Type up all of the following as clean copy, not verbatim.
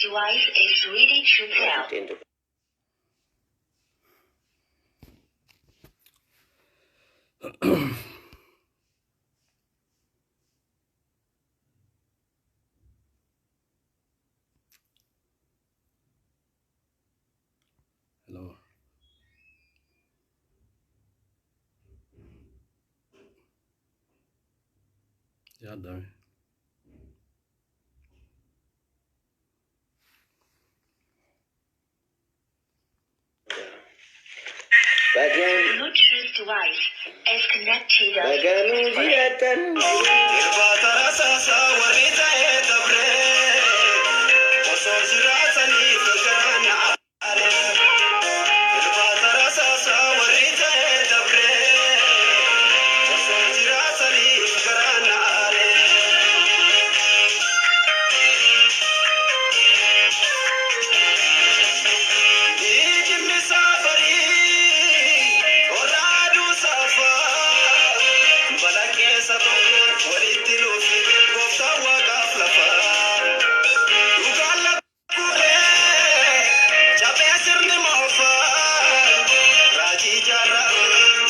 device is ready to pair. Hello. Yaadame. Bagan Bluetooth device is connected. baganuu jiraatan. Irbaata rasaasaa warri ta'ee dabree osoo jiraataniif garaan aare. Irbaata rasaasaa warri ta'ee dabree osoo jiraataniif garaan aare. Geejjibni saafarii horaaduu saafaa bala keessa tokko walitti nuufi gooftaan waaqaaf lafaa. Dhugaan lakkuudhee cabee sirni moofaa raajii jaarraa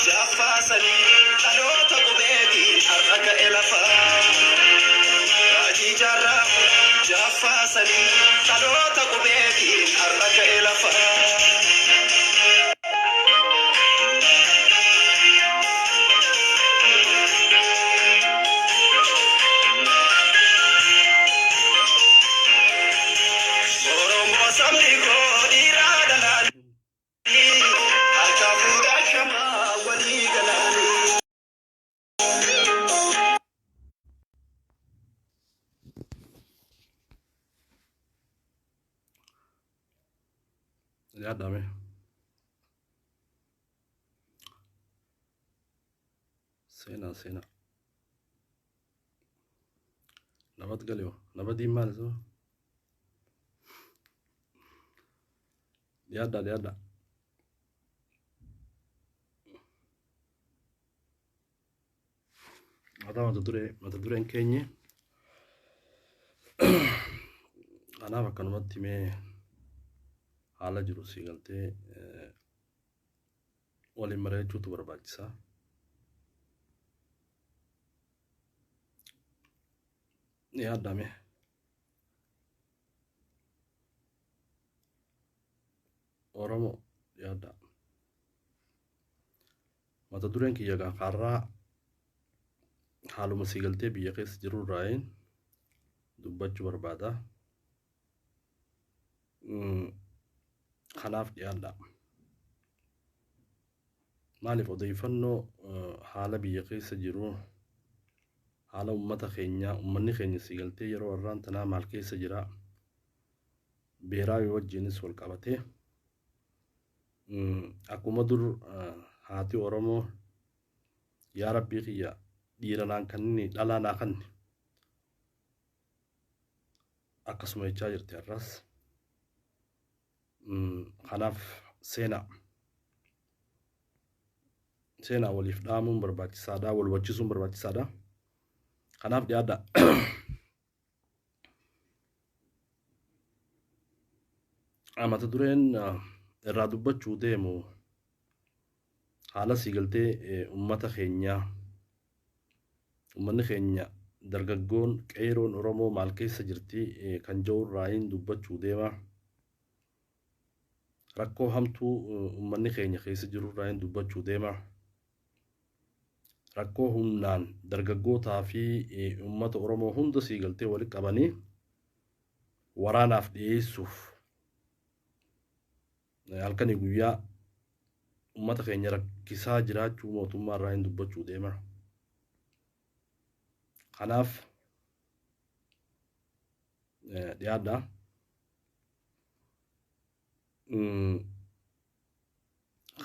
jaaffaa sanii dhaloota qubeetiin har'a ga'e lafaa. Raajii jaarraa jaaffaa sanii dhaloota qubeetiin har'a ga'e lafaa. Oromoo sabni koo dhiiraa dhalaanii harka fuudhaa shamaa walii galaanii. Yaadame. Seenaa seenaa. Nabad galyo. Nabadiin maal isoo? Dhiyaadhaa dhiyaadhaa. Mataa mata dureen keenye kanaaf akkanumatti mee haala jiru sii galtee waliin mari'achuutu barbaachisaa. Yaadame. Oromoo yaaddaa. Mata dureen kiyya kaarraa haaluma sii galtee biyya keessa jiru irraayin dubbachuu barbaada. Kanaaf dhiyaadha. Maaliif odeeffannoo haala biyya keessa jiru, haala uummata keenyaa, uummanni keenya sii galtee yeroo har'aan tanaa maal keessa jira, beeraa wajjinis wal qabatee akkuma dur haati Oromoo yaa rabbii kiyya dhiira naan kanni dhalaa naa kanni akkasuma jechaa jirti har'as. Kanaaf seenaa. Seenaa waliif dhaamuun barbaachisaadha, wal hubachiisuun barbaachisaadha. Kanaaf dhiyaadha. Mata dureen irraa dubbachuu deemu haala siigaltee uummata keenyaa, uummanni keenya dargaggoon qeeroon Oromoo maal keessa jirti kan jiru irraayin dubbachuu deema. Rakkoo hamtuu uummanni keenya keessa jiru irraayin dubbachuu deema. Rakkoo humnaan dargaggootaa fi uummata Oromoo hunda siigaltee walitti qabanii waraanaaf dhiyeessuuf halkanii guyyaa uummata keenya rakkisaa jiraachuu mootummaa irraa hin dubbachuu deema. Kanaaf dhiyaadha.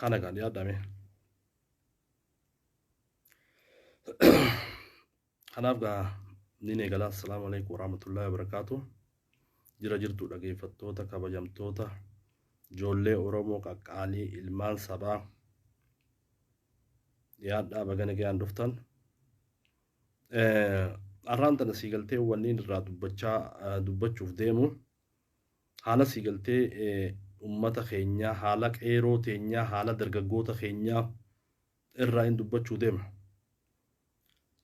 Kana kan dhiyaadhame. Kanaaf gaa ni eegala. Assalaamu alaikum warahmatullahi wabarakaatu. Jira jirtu dhaggeeffattoota kabajamtoota ijoollee Oromoo qaqqaalii ilmaan sabaa dhiyaadhaa baga nagayaan dhuftan. Har'aan tana sii galtee wanni irraa dubbachaa dubbachuuf deemu Haala sii galtee uummata keenyaa, haala qeeroo teenyaa, haala dargaggoota keenyaa irraa hin dubbachuu deema.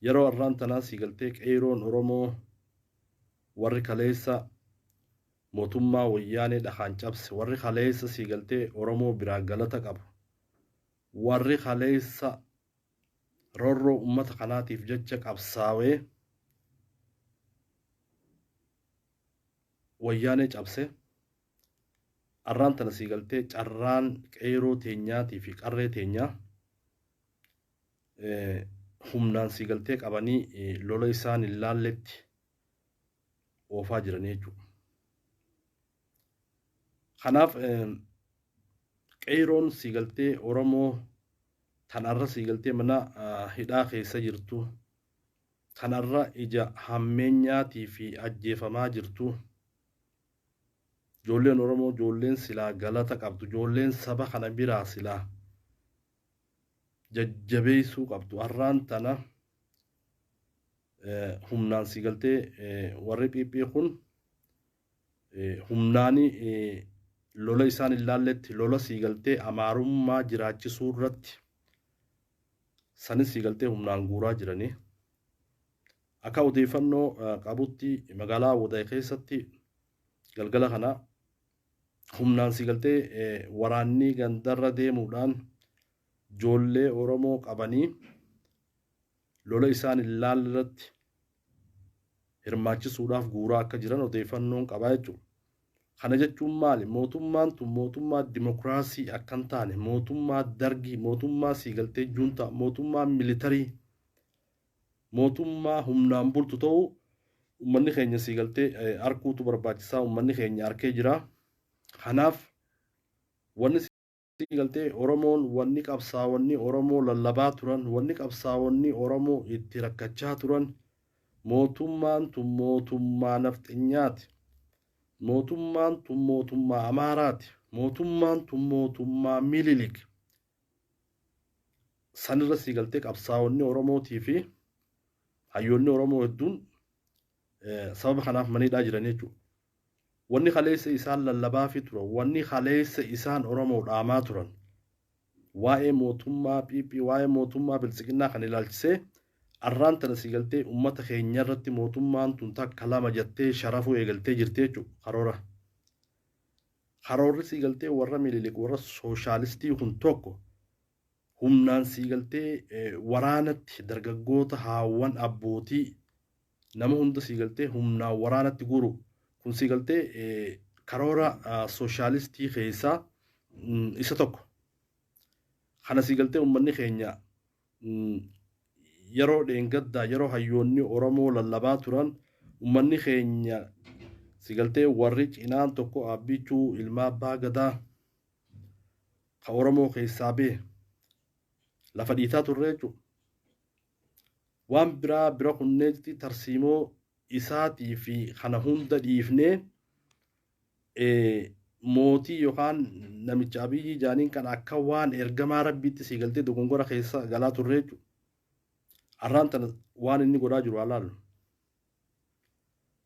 Yeroo har'aan tanaa sii galtee qeeroon Oromoo warri kaleessa mootummaa wayyaanee dhahaan cabse, warri kaleessa sii galtee Oromoo biraa galata qabu, warri kaleessa roorroo uummata kanaatiif jecha qabsaawee wayyaanee cabse, har'aan tana sii galtee carraan qeeroo teenyaatii fi qarree teenyaa humnaan sii galtee qabanii lola isaan hin laalletti oofaa jiranii jechuudha. Kanaaf qeeroon sii galtee Oromoo tanarra sii galtee mana hidhaa keessa jirtu, tanarra ija hammeenyaatii fi ajjeefamaa jirtu, ijoolleen Oromoo ijoolleen silaa galata qabdu, ijoolleen saba kana biraa silaa jajjabeessuu qabdu, har'aan tana humnaan sii galtee warri PP kun humnaani lola isaan hin laalletti lola sii galtee amaarummaa jiraachisuu irratti sanis sii galtee humnaan guuraa jiranii. Akka odeeffannoo qabutti magaalaa Waday keessatti galgala kana humnaan sii galtee waraanni gandarra deemuudhaan ijoollee Oromoo qabanii lola isaan hin laalletti hirmaachisuudhaaf guuraa akka jiran odeeffannoon qabaa jechuudha. Kana jechuun maali? Mootummaan tun mootummaa dimokiraasii akka hin taane, mootummaa dargii, mootummaa siigaltee juuntaa, mootummaa militarii, mootummaa humnaan bultu ta'uu uummanni keenya siigaltee arguutu barbaachisaa. Uummanni keenya arkee jira. Kanaaf wanni siigaltee Oromoon wanni qabsaa'onni Oromoo lallabaa turan, wanni qabsaa'onni Oromoo itti rakkachaa turan, mootummaan tun mootummaa nafxinyaati. Mootummaan tun mootummaa Amaaraati. Mootummaan tun mootummaa Minilik. Sanirra sii galtee qabsaa'onni Oromootii fi hayyoonni Oromoo hedduun sababa kanaaf maniidhaa jiran jechuudha. Wanni kaleessa isaan lallabaa fi turan, wanni kaleessa isaan Oromoo dhaamaa turan, waa'ee mootummaa PP, waa'ee mootummaa Biltsiginnaa kan ilaalchisee arraan tana sii galtee uummata keenya irratti mootummaan tun takka lama jettee sharafuu eegaltee jirti jechuudha karoora. Karoorri sii galtee warra Minilik warra sooshaalistii kun tokko humnaan sii galtee waraanatti dargaggoota haawwan abbootii nama hunda sii galtee humnaan waraanatti guuru. Kun sii galtee karoora sooshaalistii keessaa isa tokko. Kana sii galtee uummanni keenya yeroo dheengaddaa yeroo hayyoonni Oromoo lallabaa turan uummanni keenya sii galtee warri cinaan tokko Abbichuu ilma abbaa gadaa ka Oromoo keessaa bee lafa dhiitaa turre jechuudha. Waan biraa bira kunneetti tarsiimoo isaatii fi kana hunda dhiifnee mootii yookaan namicha Abiyyi jaaniin kan akka waan ergamaa rabbiitti sii galtee dogongora keessa galaa turre jechuudha. Arraan tana waan inni godhaa jiru alaalu.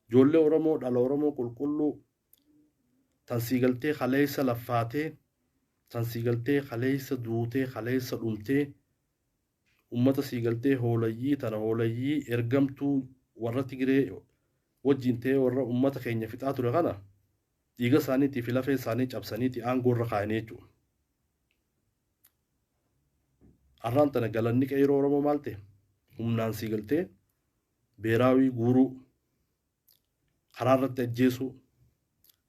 Ijoollee Oromoo dhala Oromoo qulqulluu tan sii galtee kaleessa laffaatee, tan sii galtee kaleessa duutee, kaleessa dhumtee uummata sii galtee hoolayyii tana hoolayyii ergamtuu warra Tigiree wajjin ta'ee warra uummata keenya fixaa ture kana dhiiga isaaniitii fi lafee isaanii cabsaniiti aangoo irra kaa'anii jechuudha. Arraan tana galanni qeeroo Oromoo maal ta'e? Humnaan sii galtee beeraawii guuruu, karaa irratti ajjeesuu,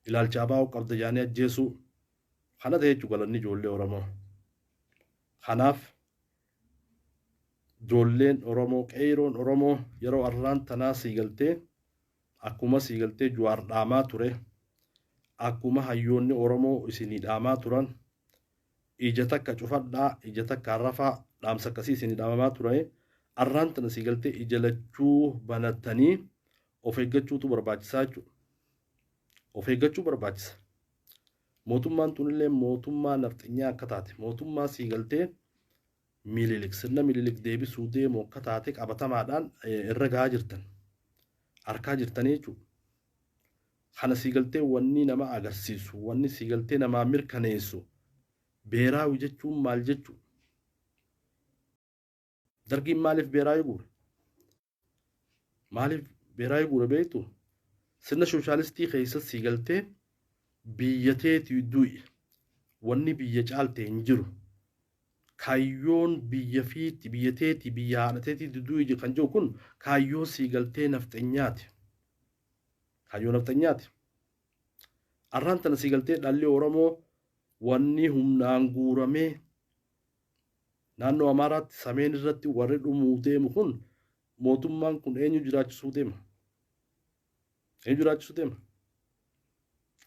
ilaalcha abaa'uu qabda jaanii ajjeesuu kana ta'e jechuudha galanni ijoollee Oromoo. Kanaaf ijoolleen Oromoo qeeroon Oromoo yeroo arraan tanaa sii galtee akkuma sii galtee Jawaar dhaamaa ture, akkuma hayyoonni Oromoo isinii dhaamaa turan, ija takka cufadhaa, ija takka rafaa dhaamsa akkasii isinii dhaamamaa ture. Arraan tana sii galtee ija lachuu banattanii of eeggachuutu barbaachisaa jechuudha. Of eeggachuu barbaachisa. Mootummaan tunillee mootummaa nafxinyaa akka taate, mootummaa sii galtee Minilik sirna Minilik deebisuu deemu akka taate qabatamaadhaan irra gahaa jirtan. Arkaa jirtanii jechuudha. Kana sii galtee wanni nama agarsiisu, wanni sii galtee namaa mirkaneessu beeraawi jechuun maal jechuu? Dargiin maaliif beeraawi guure? Maaliif beeraawi guure beektu? Sirna sooshaalistii keessa sii galtee biyya teetii du'i. Wanni biyya caalte hin jiru. Kaayyoon biyya fiitti, biyya teetii, biyya haadha teetii du'i kan jiru kun kaayyoo sii galtee nafxanyaati. Kaayyoo nafxanyaati. Arraan tana sii galtee dhalli Oromoo wanni humnaan guuramee naannoo Amaaraatti sameen irratti warri dhumuu deemu kun mootummaan kun eenyu jiraachisuu deema? Eenyu jiraachisuu deema?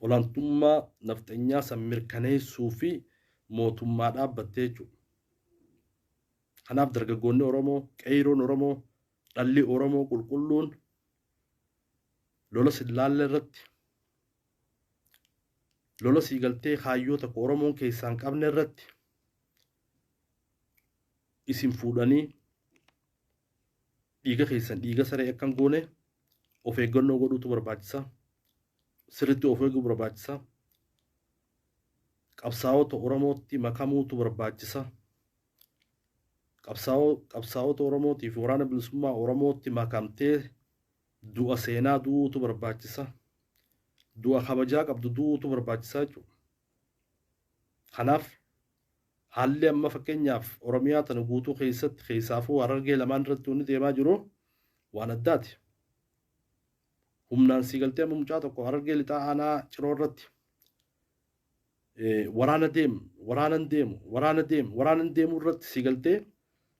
Olaantummaa nafxanyaa san mirkaneessuu fi mootummaa dhaabbattee jechuudha. Kanaaf dargaggoonni Oromoo, qeeyroon Oromoo, dhalli Oromoo qulqulluun lola sillaalle irratti lola sii galtee kaayyoo tokko Oromoon keessaa hin qabne irratti isin fuudhanii dhiiga keessan dhiiga saree akka hin goone of eeggannoo godhuutu barbaachisa. Sirriitti of eeguu barbaachisa. Qabsaa'ota Oromootti makamuutu barbaachisa. Qabsaa'ota Oromootii fi waraana bilisummaa Oromootti makamtee du'a seenaa du'uutu barbaachisa. Du'a kabajaa qabdu du'uutu barbaachisa jechuudha. Kanaaf haalli amma fakkeenyaaf Oromiyaa tana guutuu keessatti keessaafuu Harargee lamaan irratti wanni deemaa jiru waan addaati. Humnaan sii galtee amma mucaa tokko Harargee lixaa aanaa Ciroo irratti waraana deemu, waraanan deemu, waraana deemu, waraanan deemuu irratti sii galtee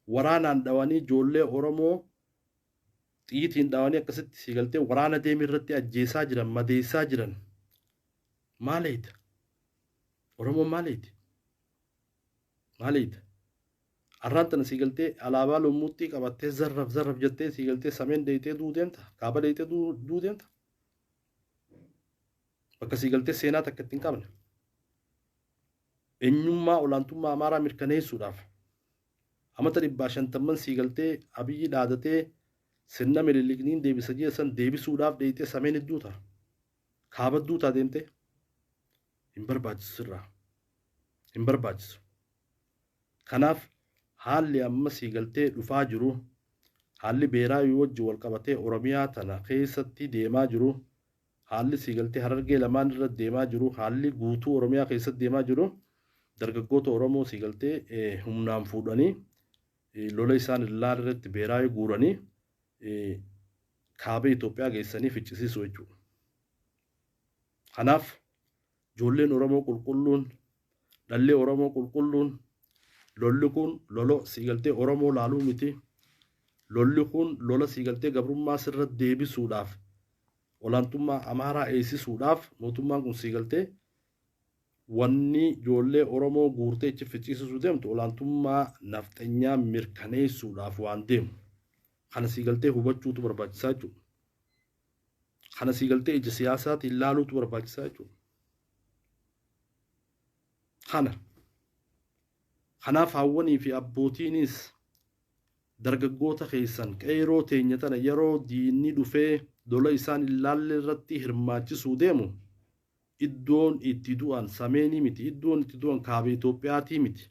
waraanaan dhawanii ijoollee Oromoo xiyyitiin dhawanii akkasitti sii galtee waraana deemii irratti ajjeesaa jiran, madeessaa jiran. Maaliidha? Oromoon maaliiti? Maaliidha? Arraan tana sii galtee alaabaa lummuutti qabattee zarraf zarraf jettee sii galtee sameen deeyitee du'uu deemta? Kaaba deeyitee du'uu deemta? Bakka sii galtee seenaa takka ittiin qabne. Eenyummaa olaantummaa Amaaraa mirkaneessuudhaaf amata 150 sii galtee Abiyyi dhaadatee sirna Minilikniin deebisa jeessan deebisuudhaaf deeyitee sameen hedduu ta'a. Kaaba duutaa deemtee hin barbaachisu sirraa. Hin barbaachisu. Kanaaf haalli amma sii galtee dhufaa jiru, haalli beeraayii wajji wal qabatee Oromiyaa tana keessatti deemaa jiru, haalli sii galtee Harargee lamaan irra deemaa jiru, haalli guutuu Oromiyaa keessatti deemaa jiru, dargaggoota Oromoo sii galtee humnaan fuudhanii lola isaan illaan irratti beeraayii guuranii kaaba Itoophiyaa geessanii ficcisiisu jechuudha. Kanaaf ijoolleen Oromoo qulqulluun, dhalli Oromoo qulqulluun, lolli kun lola sii galtee Oromoo laaluu miti. Lolli kun lola sii galtee gabrummaa sirra deebisuudhaaf, olaantummaa Amaaraa eegsisuudhaaf mootummaan kun sii galtee wanni ijoollee Oromoo guurtee ichi ficcisiisuu deemtu olaantummaa nafxanyaa mirkaneessuudhaaf waan deemu. Kana sii galtee hubachuutu barbaachisaa jechuudha. Kana sii galtee ija siyaasaatiin laaluutu barbaachisaa jechuudha. Kana. Kanaaf hawwanii fi abbootiinis dargaggoota keessan qeeroo teenya tana yeroo diinni dhufee lola isaan ilaalle irratti hirmaachisuu deemu iddoon itti du'an sameenii miti, iddoon itti du'an kaaba Itoophiyaatii miti,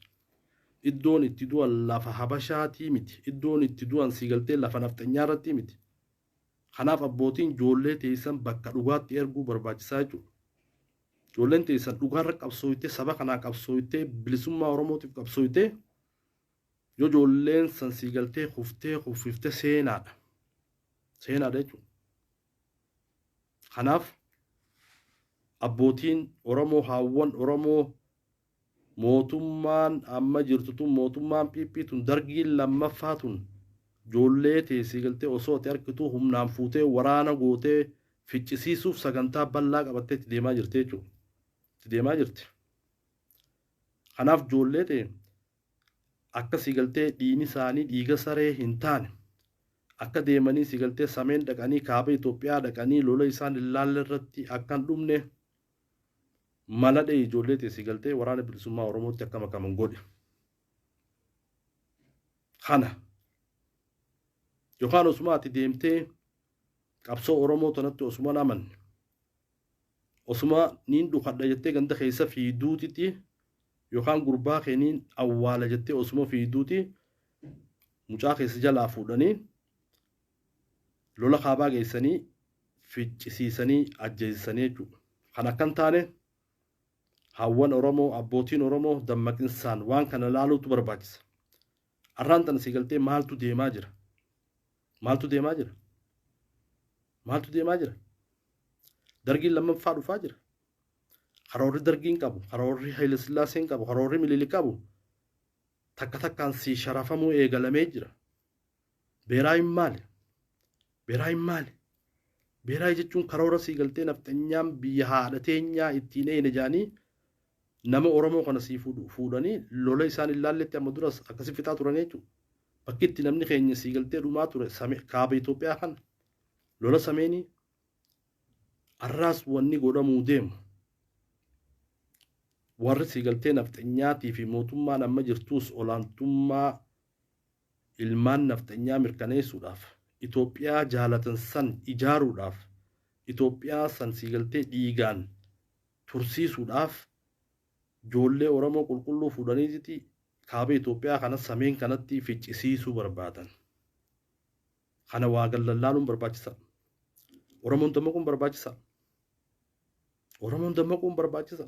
iddoon itti du'an lafa Habashaatii miti, iddoon itti du'an sii galtee lafa nafxanyaa irratti miti. Kanaaf abbootiin ijoollee teessan bakka dhugaatti erguu barbaachisaa jechuudha. Ijoolleen teessan dhugaarra qabsooytee, saba kanaa qabsooytee, bilisummaa Oromootiif qabsooytee yoo ijoolleen san sii galtee kuftee kuffiftee seenaadha. Seenaadha jechuudha. Kanaaf abbootiin Oromoo, haawwan Oromoo mootummaan amma jirtu tun mootummaan PP tun dargiin lammaffaa tun ijoollee teessii galtee osoo ati argitu humnaan fuutee waraana gootee ficcisiisuuf sagantaa bal'aa qabattee itti deemaa jirti jechuudha. Itti deemaa jirti. Kanaaf ijoollee ta'e akka sii galtee dhiigni isaanii dhiiga saree hin taane akka deemanii sii galtee sameen dhaqanii kaaba Itoophiyaa dhaqanii lola isaan ilaalle irratti akka hin dhumne mala dha'e ijoollee ta'e sii galtee waraana bilisummaa Oromootti akka makaman godhe. Kana yookaan osuma ati deemtee qabsoo Oromoo tanatti osuma amanne Osuma niin dhukadha jettee ganda keessa fiiduutitti yookaan gurbaa keeniin awwaala jettee osuma fiiduuti mucaa keessa jalaa fuudhanii lola kaabaa geessanii ficcisiisanii ajjeesisanii jechuudha. Kan akkan taane hawwan Oromoo abbootiin Oromoo dammaqinsaan waan kana laaluutu barbaachisa. Arraan tana si galtee maaltu deemaa jira? Maaltu deemaa jira? Maaltu deemaa jira? Dargiin lammaffaa dhufaa jira. Karoorri dargiin qabu, karoorri Hayilasillaaseen qabu, karoorri Minilik qabu takka takkaan si sharafamuu eegalamee jira. Beeraayin maali? Beeraayin maali? Beeraayi jechuun karoora sii galtee nafxanyaan biyya haadha teenyaa ittiin eeyne jaanii nama Oromoo kana sii fuudhanii lola isaan ilaalletti amma duras akkasi fixaa turan jechuudha. Bakki itti namni keenya sii galtee dhumaa ture kaaba Itoophiyaa kana lola sameenii arraas wanni godhamuu deemu. Warri sii galtee nafxanyaatii fi mootummaan amma jirtus olaantummaa ilmaan nafxanyaa mirkaneessuudhaaf Itoophiyaa jaalatan san ijaaruudhaaf Itoophiyaa san sii galtee dhiigaan tursiisuudhaaf ijoollee Oromoo qulqulluu fuudhaniiti kaaba Itoophiyaa kana sameen kanatti ficcisiisuu barbaadan. Kana waa gallallaaluun barbaachisa. Oromoon dammaquun barbaachisa. Oromoon dammaquun barbaachisa.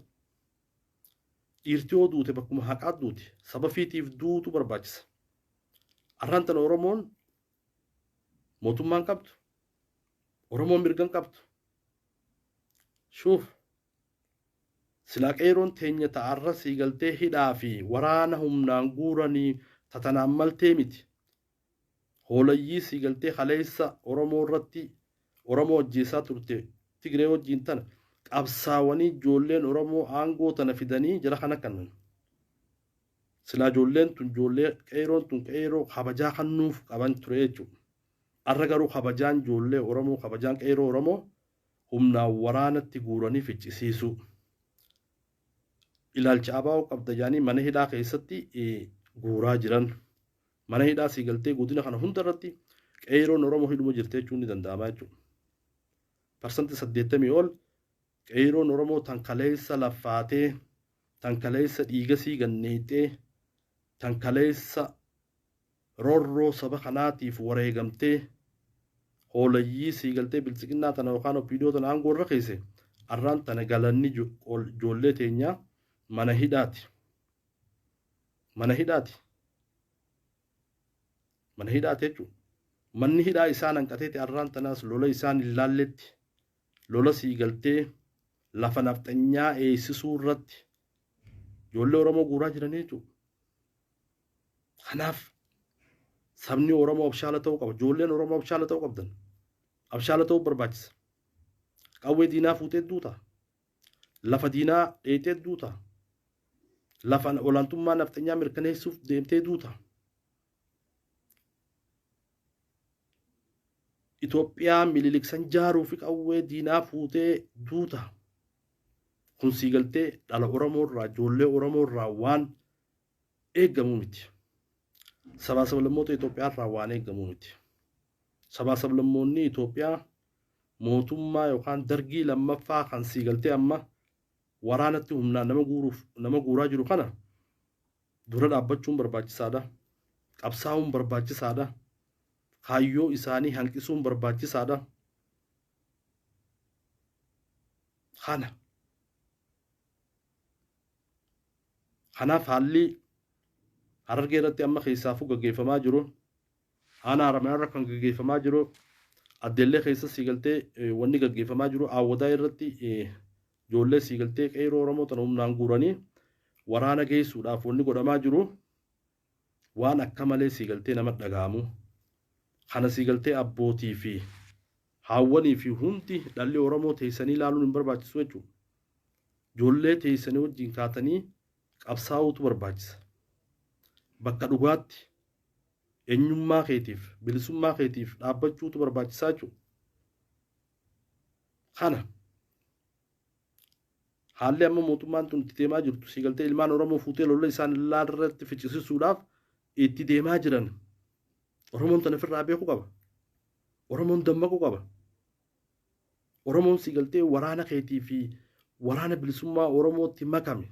Dhiirti yoo duute bakkuma haqaa duute saba fiitiif duutu barbaachisa. Arraan tana Oromoon mootummaan qabdu. Oromoon mirgan qabdu. Shuuf silaa qeeroon teenya ta'arra sii galtee hidhaa fi waraana humnaan guuranii tatanaan maltee miti. Hoolayyii sii galtee kaleessa Oromoo irratti Oromoo ajjeesaa turte Tigree wajjin tana qabsaawanii ijoolleen Oromoo aangoo tana fidanii jara kana kannan. Silaa ijoolleen tun ijoollee qeeroon tun qeeroo kabajaa kennuuf qaban ture jechuudha. Arra garuu kabajaan ijoollee Oromoo kabajaan qeeroo Oromoo humnaan waraanatti guuranii ficcisiisuu. Ilaalcha abaa'oo qabda jaanii mana hidhaa keessatti guuraa jiran. Mana hidhaa sii galtee godina kana hunda irratti qeeroon Oromoo hidhuma jirti jechuun ni danda'ama jechuudha. 80% ol qeeroon Oromoo tan kaleessa laffaatee, tan kaleessa dhiigasii ganneexee, tan kaleessa roorroo saba kanaatiif wareegamtee hoolayyii sii galtee biltsiqinnaa tana yookaan opiidiyoo tana aangoo irra keesse arraan tana galanni ijoollee teenyaa mana hidhaati. Mana hidhaati. Mana hidhaati jechuudha. Manni hidhaa isaan hanqateeti arraan tanaas lola isaan hin laalletti lola sii galtee lafa nafxanyaa eeysisuu irratti ijoollee Oromoo guuraa jiran jechuudha. Kanaaf sabni Oromoo abshaala ta'uu qaba. Ijoolleen Oromoo abshaala ta'uu qabdan. Abshaala ta'uu barbaachisa. Qawwee diinaa fuutee duuta. Lafa diinaa dheetee duuta. Lafa olaantummaa nafxanyaa mirkaneessuuf deemtee duuta. Itoophiyaa mililiksan jaaruu fi qawwee diinaa fuutee duuta. Kun sii galtee dhala Oromoo irraa ijoollee Oromoo irraa waan eegamu miti. Sabaa sablammoota Itoophiyaa irraa waan eegamu miti. Sabaa sablammoonni Itoophiyaa mootummaa yookaan dargii lammaffaa kan sii galtee amma waraanatti humnaan nama guuraa jiru kana dura dhaabbachuun barbaachisaadha. Qabsaa'uun barbaachisaadha. Kaayyoo isaanii hanqisuun barbaachisaadha. Kana. Kanaaf haalli Harargee irratti amma keessaafuu gaggeeffamaa jiru. Aanaa Haramayaa irra kan gaggeeffamaa jiru. Addeellee keessa sii galtee wanni gaggeeffamaa jiru. Aawwadaa irratti ijoollee sii galtee qeeroo Oromoo tana humnaan guuranii waraana geessuudhaaf wanni godhamaa jiru. Waan akka malee sii galtee nama dhaga'amu. Kana sii galtee abbootii fi haawwanii fi hundi dhalli Oromoo teessanii ilaaluun hin barbaachisu jechuudha. Ijoollee teessanii wajjin kaatanii qabsaa'uutu barbaachisa. Bakka dhugaatti eenyummaa keetiif bilisummaa keetiif dhaabbachuutu barbaachisaa jechuudha. Kana haalli amma mootummaan tun itti deemaa jirtu sii galtee ilmaan Oromoo fuutee lola isaan irratti ficcisiisuudhaaf itti deemaa jiran. Oromoon tana ofirraa beekuu qaba. Oromoon dammaquu qaba. Oromoon sii galtee waraana keetii fi Waraana Bilisummaa Oromootti makame.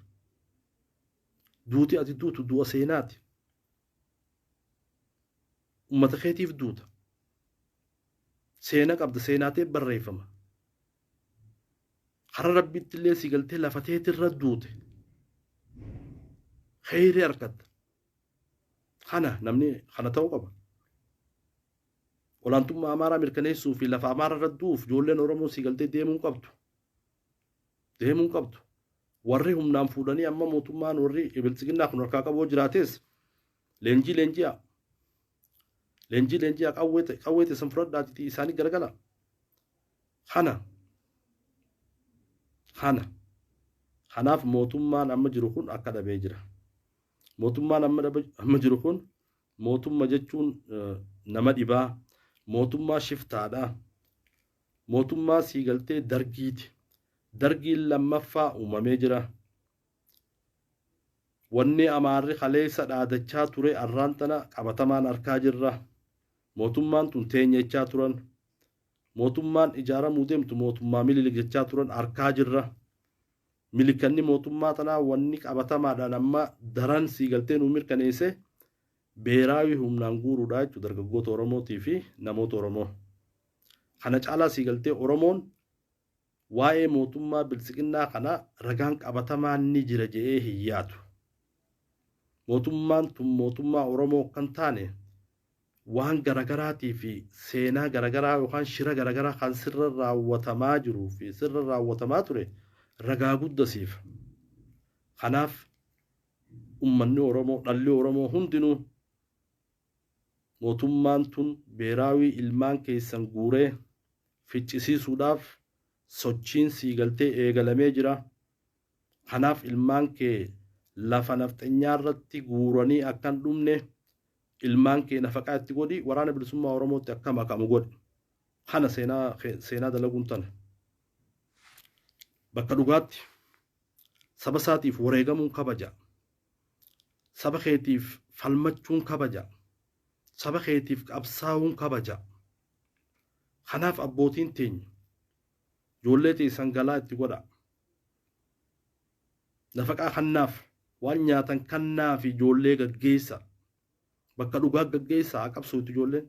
Duuti ati duutu du'a seenaati. Uummata keetiif duuta. Seenaa qabda, seenaatee barreeffama. Karaa Rabbiitti illee si galtee lafa teetirra duute. Kheyrii argatta. Kana namni kana ta'uu qaba. Olaantummaa Amaaraa mirkaneessuu fi lafa Amaaraa irra du'uuf ijoolleen Oromoo si galtee deemuu qabdu. Deemuu qabdu. Warri humnaan fuudhanii amma mootummaan warri biltsiginnaa kun harkaa qaboo jiraates leenjii leenji'a. Leenjii leenji'a qawwee teessan fudhadhaatii isaanii garagala. Kana. Kana. Kanaaf mootummaan amma jiru kun akka dhabee jira. Mootummaan amma jiru kun mootummaa jechuun nama dhibaa, mootummaa shiftaadha. Mootummaa siigaltee dargiiti. Dargiin lammaffaa uumamee jira. Wanni Amaarri kaleessa dhaadachaa ture arraan tana qabatamaan arkaa jirra. Mootummaan tun teenya jechaa turan. Mootummaan ijaaramuu deemtu mootummaa Minilik jechaa turan arkaa jirra. Milikanni mootummaa tanaa wanni qabatamaadhaan amma daran siigaltee nuu mirkaneesse beeraawii humnaan guuruudha jechuudha dargaggoota Oromootii fi namoota Oromoo. Kana caalaa siigaltee Oromoon waa'ee mootummaa biltsiginnaa kana ragaan qabatamaan ni jira jedhee hin yaadu. Mootummaan tun mootummaa Oromoo kan taane waan garagaraatii fi seenaa garagaraa yookaan shira garagaraa kan sirra raawwatamaa jiruu fi sirra raawwatamaa ture ragaa guddasiif. Kanaaf uummanni Oromoo, dhalli Oromoo hundinuu mootummaan tun beeraawii ilmaan keessan guuree ficcisiisuudhaaf sochiin siigaltee eegalamee jira. Kanaaf ilmaan kee lafa nafxanyaa irratti guuranii akka hin dhumne ilmaan kee nafaqaa itti godhi, waraana bilisummaa Oromootti akka makamu godhi. Kana seenaa dalaguun tana. Bakka dhugaatti saba isaatiif wareegamuun kabaja. Saba keetiif falmachuun kabaja. Saba keetiif qabsaa'uun kabaja. Kanaaf abbootiin teenya ijoollee teessan galaa itti godha. Nafaqaa kannaaf waan nyaatan kannaaf ijoollee gaggeessa. Bakka dhugaa gaggeessa haa qabsootu ijoolleen.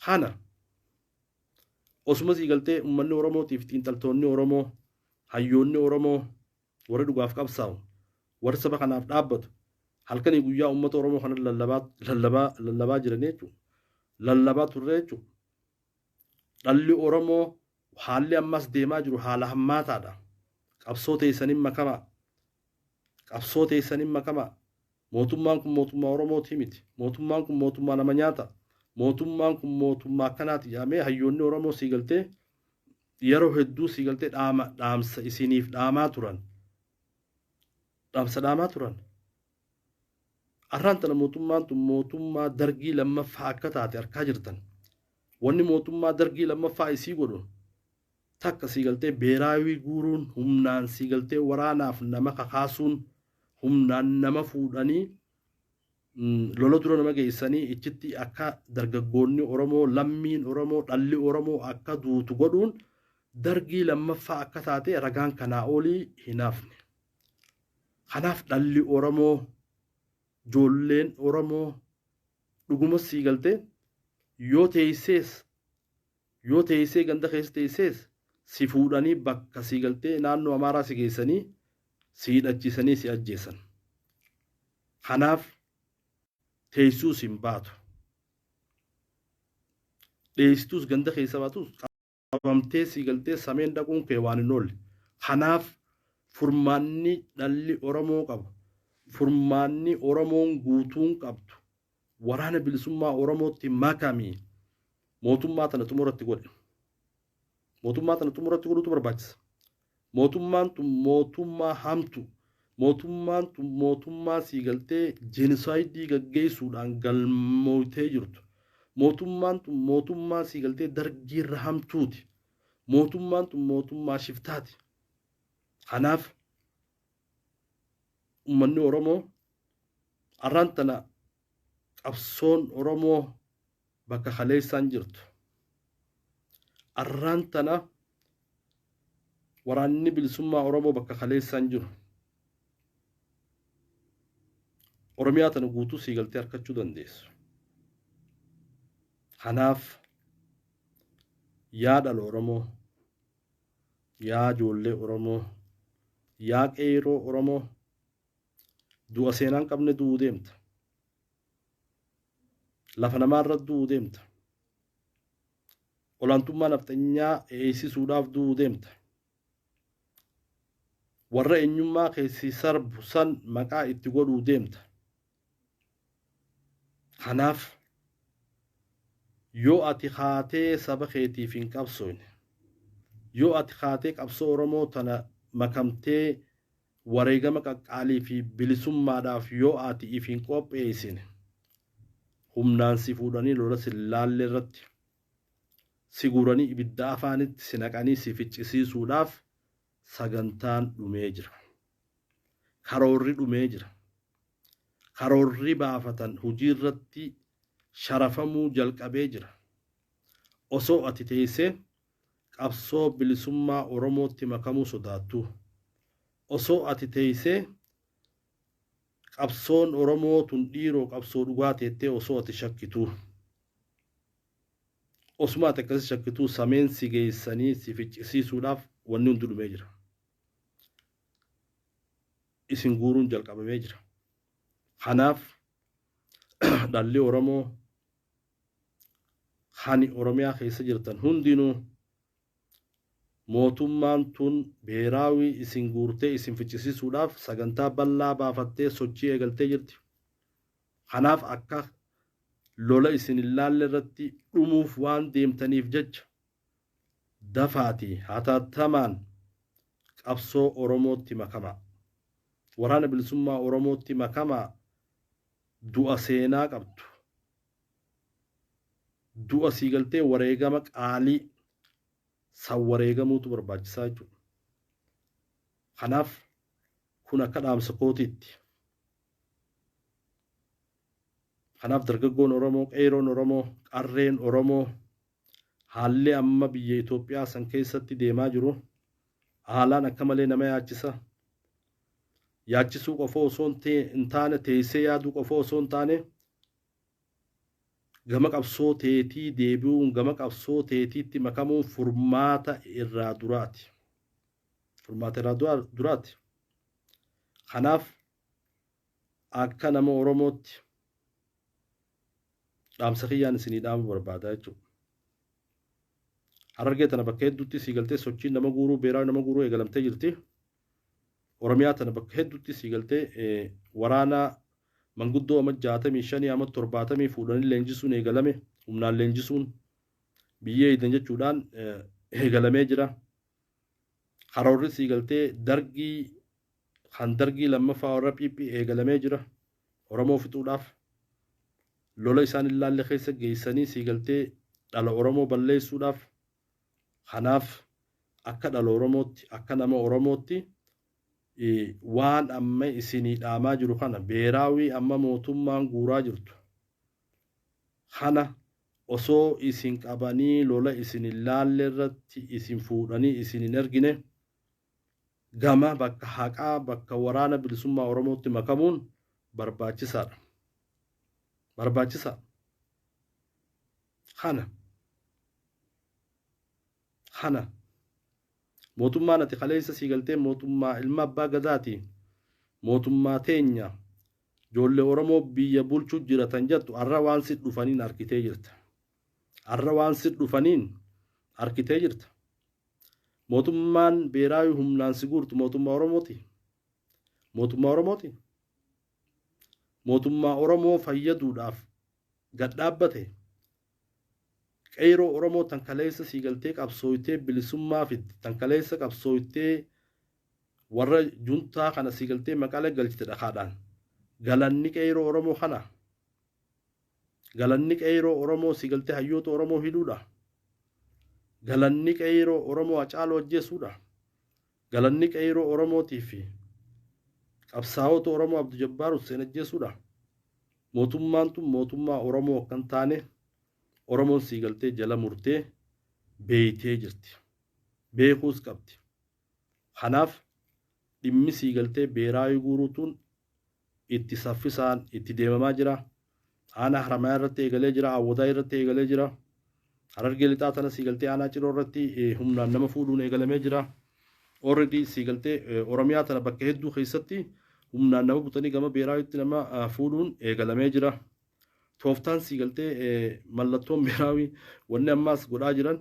Kana osuma sii galtee uummanni Oromootiif xiinxaltoonni Oromoo, hayyoonni Oromoo warri dhugaaf qabsaa'u, warri saba kanaaf dhaabbatu halkanii guyyaa uummata Oromoo kana lallabaa jiran jechuudha. Lallabaa turre jechuudha. Dhalli Oromoo haalli ammas deemaa jiru haala hammaataadha. Qabsoo teessaniin makamaa. Qabsoo teessaniin makamaa. Mootummaan kun mootummaa Oromootii miti. Mootummaan kun mootummaa nama nyaata. Mootummaan kun mootummaa akkanaati jedhamee hayyoonni Oromoo sii galtee yeroo hedduu sii galtee dhaamsa isiniif dhaamaa turan. Dhaamsa dhaamaa turan. Arraan tana mootummaan tun mootummaa dargii lammaffaa akka taate arkaa jirtan. Wanni mootummaa dargii lammaffaa isii godhu takka sii galtee beeraawii guuruun, humnaan sii galtee waraanaaf nama kakaasuun, humnaan nama fuudhanii lola dura nama geessanii ichitti akka dargaggoonni Oromoo, lammiin Oromoo, dhalli Oromoo akka duutu godhuun dargii lammaffaa akka taate ragaan kanaa olii hin hafne. Kanaaf dhalli Oromoo, ijoolleen Oromoo dhuguma sii galtee yoo teessee ganda keessa teessees si fuudhanii bakka sii galtee naannoo Amaaraa si geessanii si hidhachiisanii si ajjeesan. Kanaaf teessuus hin baatu. Dheessitus ganda keessa baatus qabamtee sii galtee sameen dhaquun kee waan hin oolle. Kanaaf furmaanni dhalli Oromoo qabu, furmaanni Oromoon guutuun qabdu waraana bilisummaa Oromootti makamii mootummaa tana xumuratti godhe. Mootummaa tana xumuratti godhutu barbaachisa. Mootummaan tun mootummaa hamtu, mootummaan tun mootummaa sii galtee jenosaayidii gaggeessuudhaan galmootee jirtu. Mootummaan tun mootummaa sii galtee dargiirra hamtuuti. Mootummaan tun mootummaa shiftaati. Kanaaf uummanni Oromoo arraan tana qabsoon Oromoo bakka kaleessaan jirtu. Arraan tana Waraanni bilisummaa Oromoo bakka kaleessaan jiru. Oromiyaa tana guutuu sii galtee harkachuu dandeessu. Kanaaf yaa dhala Oromoo, yaa ijoollee Oromoo, yaa qeerroo Oromoo, du'a seenaa hin qabne du'uu deemta. Lafa namaarra du'uu deemta. Olaantummaa nafxanyaa eeysisuudhaaf du'uu deemta. Warra eenyummaa keessi sarbu san maqaa itti godhuu deemta. Kanaaf yoo ati kaatee saba keetiif hin qabsoofne, yoo ati kaatee qabsoo Oromoo tana makamtee wareegama qaqqaalii fi bilisummaadhaaf yoo ati if hin qopheessine, humnaan si fuudhanii lola si laalle irratti si guuranii ibidda afaanitti si naqanii si ficcisiisuudhaaf sagantaan dhumee jira. Karoorri dhumee jira. Karoorri baafatan hojii irratti sharafamuu jalqabee jira. Osoo ati teessee qabsoo bilisummaa Oromootti makamuu sodaattu, osoo ati teessee qabsoon Oromoo tun dhiiroo qabsoo dhugaa teettee osoo ati shakkitu, osuma ati akkasii shakkituu sameen si geessanii si ficcisiisuudhaaf wanni hundi dhumee jira. Isin guuruun jalqabamee jira. Kanaaf dhalli Oromoo hani Oromiyaa keessa jirtan hundinuu, mootummaan tun beeraawii isin guurtee isin ficcisiisuudhaaf sagantaa bal'aa baafattee sochii eegaltee jirti. Kanaaf akka lola isin hin laalle irratti dhumuuf waan deemtaniif jecha dafaatii hatattamaan qabsoo Oromootti makamaa. Waraana bilisummaa Oromootti makamaa. Du'a seenaa qabdu. Du'a sii galtee wareegama qaalii san wareegamuutu barbaachisaa jechuudha. Kanaaf kun akka dhaamsa kootiitti. Kanaaf dargaggoon Oromoo, qeeroon Oromoo, qarreen Oromoo, haalli amma biyya Itoophiyaa san keessatti deemaa jiru haalaan akka malee nama yaachisa. Yaachisuu qofa osoo hin taane, teessee yaaduu qofa osoo hin taane, gama qabsoo teetii deebi'uun, gama qabsoo teetiitti makamuun furmaata irraa duraati. Furmaata irraa duraati. Kanaaf akka nama Oromootti dhaamsa kiyyaan isinii dhaamuu barbaada jechuudha. Harargee tana bakka hedduutti sii galtee sochiin nama guuruu, beeraa nama guuruu eegalamtee jirti. Oromiyaa tana bakka hedduutti sii galtee waraana manguddoo ama 65 ama 70 fuudhanii leenjisuun eegalame, humnaan leenjisuun biyyee eeydan jechuudhaan eegalamee jira. Karoorri sii galtee dargii kan dargii lammaffaa warra PP eegalamee jira. Oromoo fixuudhaaf lola isaan hin laalle keessa geessanii sii galtee dhala Oromoo balleessuudhaaf. Kanaaf akka dhala Oromootti, akka nama Oromootti, waan amma isinii dhaamaa jiru kana, beeraawii amma mootummaan guuraa jirtu kana, osoo isin qabanii lola isin hin laalle irratti isin fuudhanii isin hin ergine, gama bakka haqaa, bakka waraana bilisummaa Oromootti makamuun barbaachisaadha. Barbaachisaa. Kana mootummaan ati kaleessa sii galtee mootummaa ilma abbaa gadaati, mootummaa teenya, ijoollee Oromoo biyya bulchuu jiratan jettu, har'a waan si dhufaniin harkitee jirta. Har'a waan si dhufaniin harkitee jirta. Mootummaan beeraawii humnaan si guurtu mootummaa Oromooti. Mootummaa Oromooti. Mootummaa Oromoo fayyaduudhaaf gad dhaabbate. Qeeroo Oromoo tan kaleessa sii galtee qabsooytee bilisummaa fidde, tan kaleessa qabsooytee warra juntaa kana sii galtee maqalee galchite dhakaadhaan. Galanni qeeroo Oromoo kana. Galanni qeeroo Oromoo sii galtee hayyoota Oromoo hidhuudha. Galanni qeeroo Oromoo Hacaaluu ajjeesuudha. Galanni qeeroo Oromootii fi qabsaa'ota Oromoo Abdu Jabbaar Hussein ajjeesuudha. Mootummaan tun mootummaa Oromoo akka hin taane Oromoon sii galtee jala murtee beeytee jirti. Beekuus qabdi. Kanaaf dhimmi siigaltee beeraawii guuruutuun itti saffisaan itti deemamaa jira. Aanaa Haramayaa irratti eegalee jira. Awwadaa irratti eegalee jira. Harargee lixaa tana siigaltee aanaa Ciroo irratti humnaan nama fuudhuun eegalamee jira. Already siigaltee Oromiyaa tana bakka hedduu keessatti humnaan nama butanii gama beeraawitti nama fuudhuun eegalamee jira. Tooftaan siigaltee mallattoon beeraawii wanni ammaas godhaa jiran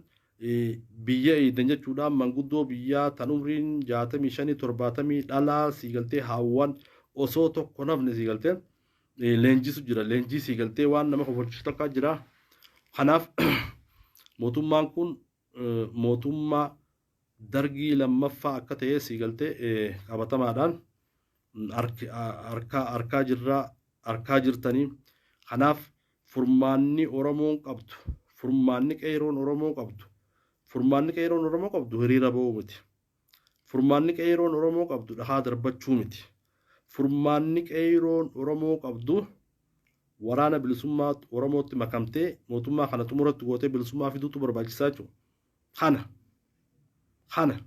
biyya eedan jechuudhaan manguddoo biyyaa tan umriin 65 70 dhalaa siigaltee haawwan osoo tokko nafne siigaltee leenjisu jira. Leenjii siigaltee waan nama kofalchiisu takka jira. Kanaaf mootummaan kun mootummaa dargii lammaffaa akka ta'e siigaltee qabatamaadhaan harkaa jirraa harkaa jirtanii. Kanaaf furmaanni Oromoon qabdu, furmaanni qeeroon Oromoo qabdu, furmaanni qeeroon Oromoo qabdu hiriira ba'uu miti. Furmaanni qeeroon Oromoo qabdu dhahaa darbachuu miti. Furmaanni qeeroon Oromoo qabdu waraana bilisummaa Oromootti makamtee mootummaa kana xumuratti gootee bilisummaa fiduutu barbaachisaa jechuudha. Kana kana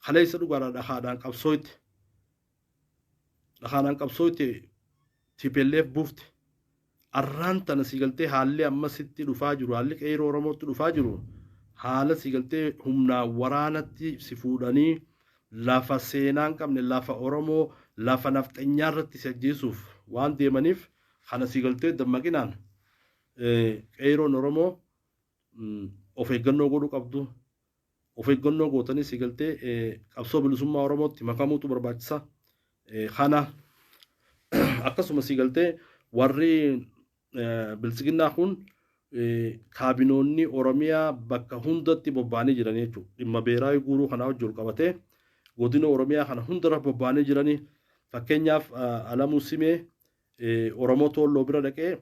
kaleessa dhugaadhaan dhakaadhaan qabsootti dhakaadhaan qabsootti TPLF buufte. Arraan tana siigaltee haalli ammasitti dhufaa jiru, haalli qeeroo Oromootti dhufaa jiru, haala siigaltee humnaan waraanatti si fuudhanii lafa seenaa hin qabne, lafa Oromoo, lafa nafxanyaa irratti si ajjeesuuf waan deemaniif kana siigaltee dammaqinaan qeeroon Oromoo of eeggannoo godhuu qabdu. Of eeggannoo gootanii siigaltee qabsoo bilisummaa Oromootti makamuutu barbaachisa. Kana akkasuma siigaltee warri bilisiginnaa kun kaabinoonni Oromiyaa bakka hundatti bobba'anii jiran jechuudha. Dhimma beeraawii guuruu kanaa wajjin wal qabatee godina Oromiyaa kana hundarra bobba'anii jiranii. Fakkeenyaaf Alamuu Simee Oromoo Toolloo bira dhaqee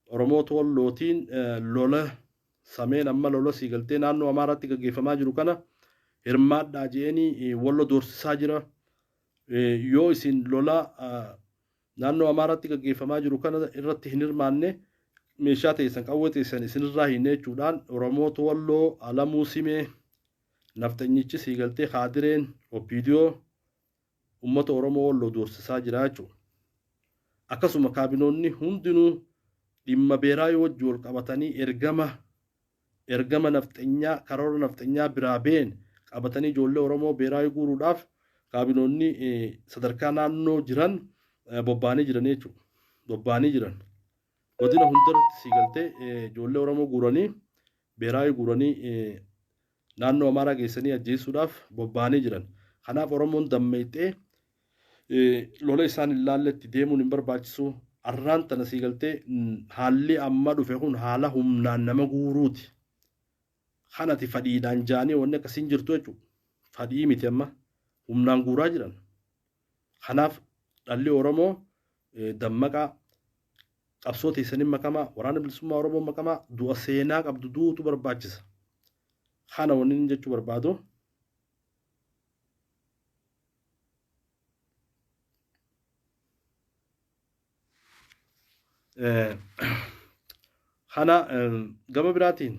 Oromoo Toollootiin lola sameen amma lola siigaltee naannoo Amaaraatti gaggeeffamaa jiru kana hirmaadhaa je'anii wallo doorsisaa jira. Yoo isin lola naannoo Amaaraatti gaggeeffamaa jiru kana irratti hin hirmaanne meeshaa teessan qawwee teessan isinirraa hin jechuudhaan Oromoo Toolloo Alamuu Simee nafxanyichi siigaltee Kaadireen Opiidiyoo uummata Oromoo walloo doorsisaa jira jechuudha. Akkasuma kaabinoonni hundinuu dhimma beeraawii wajjin wal qabatanii ergama nafxanyaa karoora nafxanyaa biraa been qabatanii ijoollee Oromoo beeraawii guuruudhaaf kaabinoonni sadarkaa naannoo jiran bobba'anii jiran jechuudha. Bobba'anii jiran. Godina hundarratti siigaltee ijoollee Oromoo guuranii beeraawii guuranii naannoo Amaaraa geessanii ajjeesuudhaaf bobba'anii jiran. Kanaaf Oromoon dammeexxee lola isaan hin laalletti deemuun hin barbaachisu. Arraan tana siigaltee haalli amma dhufe kun haala humnaan nama guuruuti. Kanati fadhiidhaan jaanii wanni akkasiin jirtu jechuudha. Fadhii miti amma humnaan guuraa jiran. Kanaaf dhalli Oromoo dammaqaa qabsoo teessanii makamaa waraana bilisummaa Oromoo makamaa du'a seenaa qabdu duutu barbaachisa. Kana wanni inni jechuu barbaadu. Kana gama biraatiin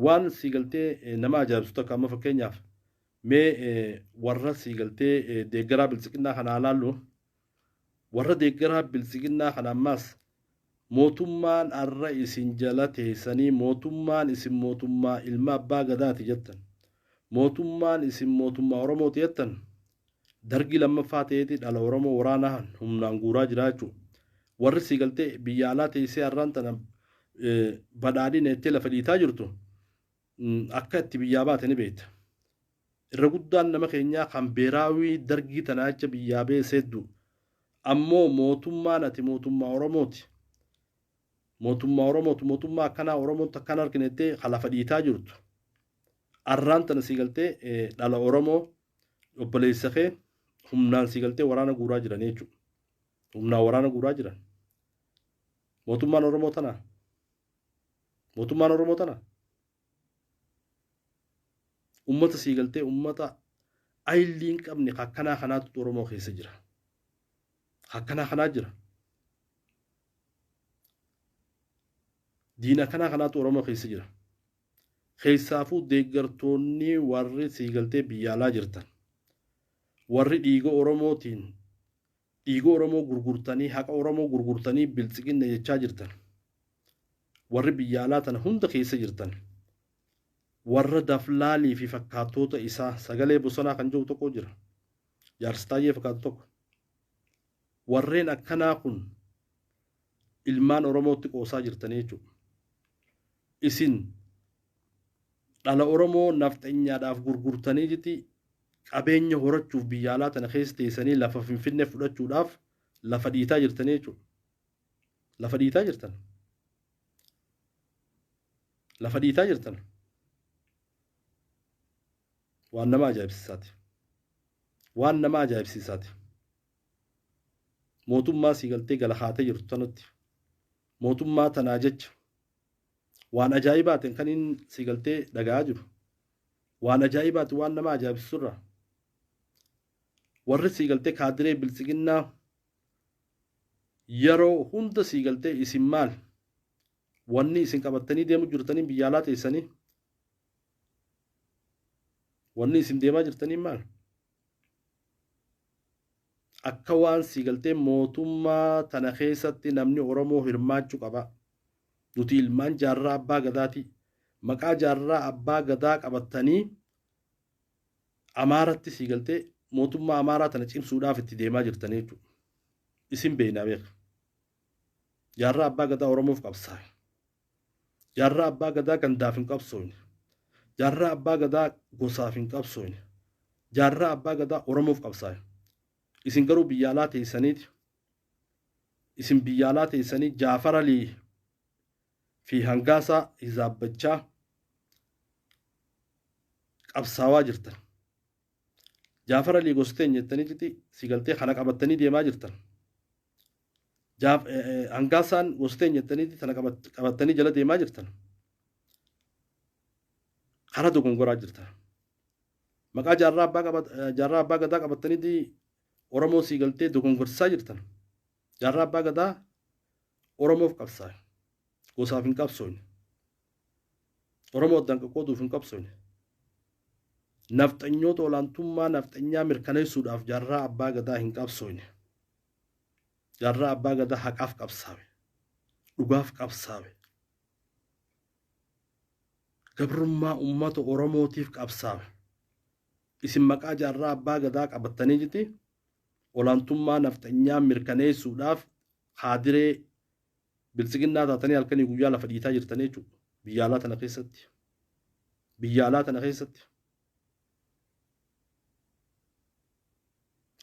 waan siigaltee nama ajaa'ibsu takka amma fakkeenyaaf mee warra siigaltee deeggaraa bilisiginnaa kanaa laallu warra deeggaraa bilisiginnaa kana ammaas mootummaan arra isin jala teessanii mootummaan isin mootummaa ilma abbaa gadaati jettan mootummaan isin mootummaa Oromooti jettan dargii lammaffaa ta'eeti dhala Oromoo waraanaa humnaan guuraa jira jechuudha. Warri siigaltee biyya alaa teessee har'aan tana badhaadhina jettee lafa dhiitaa jirtu akka itti biyyaa baate ni beekta. Irra guddaan nama keenyaa kan beeraawii dargii tanaa jecha biyyaa beese hedduu. Ammoo mootummaan ati mootummaa Oromooti. Mootummaa Oromooti mootummaa akkanaa Oromootti akkana argina jettee kan lafa dhiitaa jirtu. Arraan tana siigaltee dhala Oromoo obboleessa kee humnaan siigaltee waraana guuraa jiran jechuudha. Humnaan waraana guuraa jiran. Mootummaan Oromoo tanaa. Mootummaan Oromoo tana. Uummata siigaltee uummata ayilii hin qabne akkanaa kanaatu Oromoo keessa jira. Akkanaa kanaa jira. Diina akkanaa kanaatu Oromoo keessa jira. Keessaafuu deeggartoonni warri sii galtee biyya alaa jirtan, warri dhiiga Oromootiin dhiiga Oromoo gurgurtanii, haqa Oromoo gurgurtanii biltsiginna jechaa jirtan, warri biyya alaa tana hunda keessa jirtan, warra daflaalii fi fakkaattoota isaa sagalee bosonaa kan jiru tokko jira. Jaarsi Taayyee fakkaatu tokko. Warreen akkanaa kun ilmaan Oromootti qoosaa jirtanii jechuudha. Isin dhala Oromoo nafxanyaadhaaf gurgurtanii jiti qabeenya horachuuf biyya alaa tana keessa teessanii lafa Finfinnee fudhachuudhaaf lafa dhiitaa jirtanii jechuudha. Lafa dhiitaa jirtan. Lafa dhiitaa jirtan. Waan nama ajaa'ibsiisaati. Waan nama ajaa'ibsiisaati. Mootummaa sii galtee gala haatee jirtu tanatti. Mootummaa tanaa jecha waan ajaa'ibaatiin kan inni sii galtee dhaga'aa jiru. Waan ajaa'ibaati, waan nama ajaa'ibsiisurra. Warri sii galtee kaadiree biltsiginnaa yeroo hunda sii galtee isin maal? Wanni isin qabattanii deemu jirtanii biyya alaa teessanii, wanni isin deemaa jirtanii maal? Akka waan sii galtee mootummaa tana keessatti namni Oromoo hirmaachuu qaba. Nuti ilmaan jaarraa abbaa gadaati. Maqaa jaarraa abbaa gadaa qabattanii Amaaratti sii galtee mootummaa Amaaraa tana cimsuudhaaf itti deemaa jirtanii jechuudha. Isin beeknaa beeka. Jaarraa abbaa gadaa Oromoof qabsaa'e. Jaarraa abbaa gadaa gandaaf hin qabsoofne. Jaarraa abbaa gadaa gosaaf hin qabsoofne. Jaarraa abbaa gadaa Oromoof qabsaa'e. Isin garuu biyya alaa teessaniiti. Isin biyya alaa teessanii Jaafar Alii fi Hangaasaa hizaabbachaa qabsaawaa jirtan. Jaafar Alii gosteen jettaniiti si galtee kana qabattanii deemaa jirtan. Hangaasaan gosteen jettaniiti tana qabattanii jala deemaa jirtan. Karaa dogongoraa jirtan. Maqaa jaarraa abbaa gadaa qabattaniiti Oromoo sii galtee dogongorsiisaa jirtan. Jaarraa abbaa gadaa Oromoof qabsaa'e. Gosaaf hin qabsoofne. Oromoo addaan qoqqooduuf hin qabsoofne. Nafxanyoota olaantummaa nafxanyaa mirkaneessuudhaaf jaarraa abbaa gadaa hin qabsoofne. Jaarraa abbaa gadaa haqaaf qabsaa'e. Dhugaaf qabsaa'e. Gabrummaa uummata Oromootiif qabsaa'e. Isin maqaa jaarraa abbaa gadaa qabattanii jirti. Olaantummaa nafxanyaa mirkaneessuudhaaf kaadiree biltsiginnaa taatanii halkanii guyyaa lafa dhiitaa jirtanii jechuudha. Biyya alaa tana keessatti. Biyya alaa tana keessatti.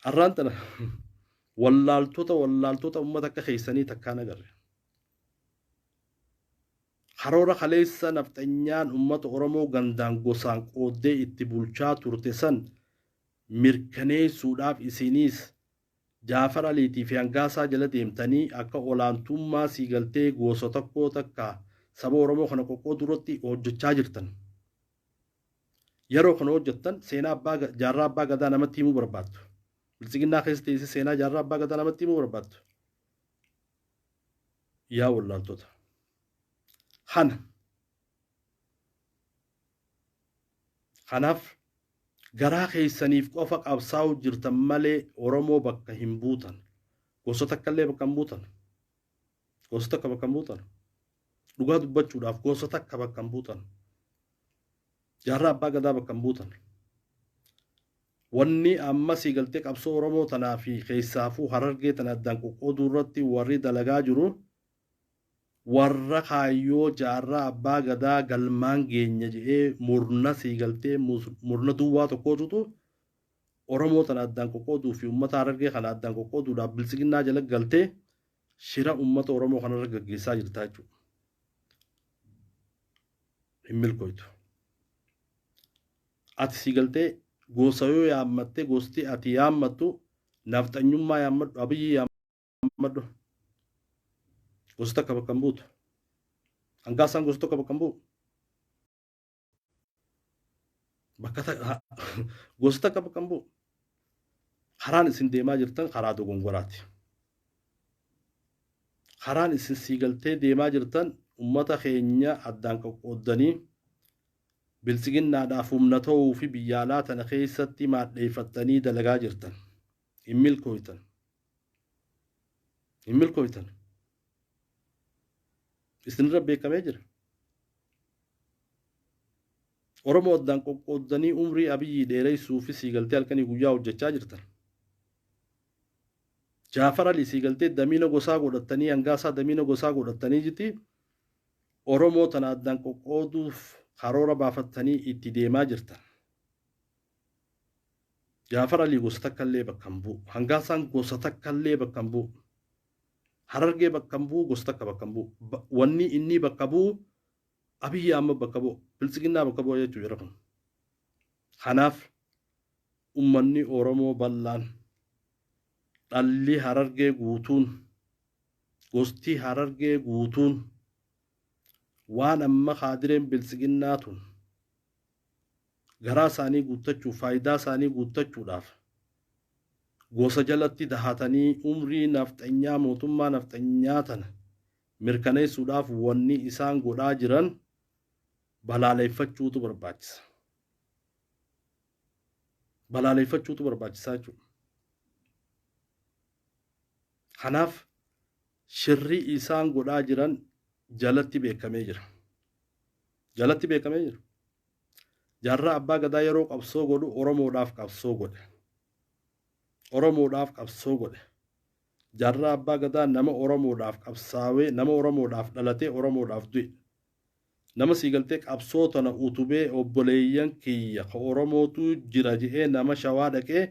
Har'aan tana wallaaltota uummata akka keessanii takkaan agarre. Karoora kaleessa nafxanyaan uummata Oromoo gandaan gosaan qooddee itti bulchaa turte san mirkaneessuudhaaf isiniis Jaafar Aliitii fi Hangaasaa jala deemtanii akka olaantummaa sii galtee gosa tokkoo takka saba Oromoo kana qoqqooduu irratti hojjechaa jirtan. Yeroo kana hojjettan seenaa abbaa jaarraa abbaa gadaa namatti himuu barbaaddu. Biltsiginnaa keessa teessee seenaa jaarraa abbaa gadaa namatti himuu barbaaddu. Yaa wallaaltota. Kana. Kanaaf garaa keessaniif qofa qabsaa'uu jirtan malee Oromoo bakka hin buutan. Gosa takka illee bakka hin buutan. Gosa takka bakka hin buutan. Dhugaa dubbachuudhaaf gosa takka bakka hin buutan. Jaarraa abbaa gadaa bakka hin buutan. Wanni amma sii galtee qabsoo Oromoo tanaa fi keessaafuu Harargee tana addaan qoqqooduu irratti warri dalagaa jiru warra kaayyoo jaarraa abbaa gadaa galmaan geenya jedhee murna sii galtee murna duwwaa tokkootutu Oromoo tana addaan qoqqooduu fi uummata Harargee kana addaan qoqqooduudhaaf biltsiginnaa jala galtee shira uummata Oromoo kanarra gaggeessaa jirta jechuudha. Hin milkooytu. Ati sii galtee gosa yoo yaammatte gosti ati yaammattu nafxanyummaa yaammadhu, Abiyyi yaammadhu. Gosa takka bakka hin buutu. Hangaasaan gosa tokko bakka hin bu'u. Bakka gosa takka bakka hin bu'u. Karaan isin deemaa jirtan karaa dogongoraati. Karaan isin sii galtee deemaa jirtan uummata keenya addaan qoqqooddanii Biltsiginnaadhaaf humna ta'uu fi biyya alaa tana keessatti maadheeffattanii dalagaa jirtan. Hin milkooytan. Hin milkooytan. Isinirra beekamee jira. Oromoo addaan qoqqooddanii umrii Abiyyii dheereessuu fi siigaltee halkanii guyyaa hojjechaa jirtan. Jaafar Ali siigaltee damiina gosaa godhattanii hangaasaa damiina gosaa godhattanii jirti. Oromoo tana addaan qoqqooduuf karoora baafattanii itti deemaa jirtan. Jaafar Alii gosa takka illee bakka hin bu'u. Hangaasaan gosa takka illee bakka hin bu'u. Harargee bakka hin bu'u, gosa takka bakka hin bu'u. Wanni inni bakka bu'u Abiyyi Ahmad bakka bu'u, Biltsiginnaa bakka bu'a jechuudha jara kun. Kanaaf uummanni Oromoo bal'aan dhalli Harargee guutuun gosti Harargee guutuun waan amma kaadireen Biltsiginnaa tun garaa isaanii guuttachuuf faayidaa isaanii guuttachuudhaaf gosa jalatti dahatanii umrii nafxanyaa mootummaa nafxanyaa tana mirkaneessuudhaaf wanni isaan godhaa jiran balaaleffachuutu barbaachisa. Balaaleffachuutu barbaachisaa jechuudha. Kanaaf shirri isaan godhaa jiran jalatti beekamee jira. Jalatti beekamee jira. Jaarraa abbaa gadaa yeroo qabsoo godhu Oromoodhaaf qabsoo godhe. Oromoodhaaf qabsoo godhe. Jaarraa abbaa gadaa nama Oromoodhaaf qabsaawee nama Oromoodhaaf dhalatee Oromoodhaaf du'e. Nama siigaltee qabsoo tana utubee obboleeyyan kiyya ka Oromootu jira je'ee nama shawaa dhaqee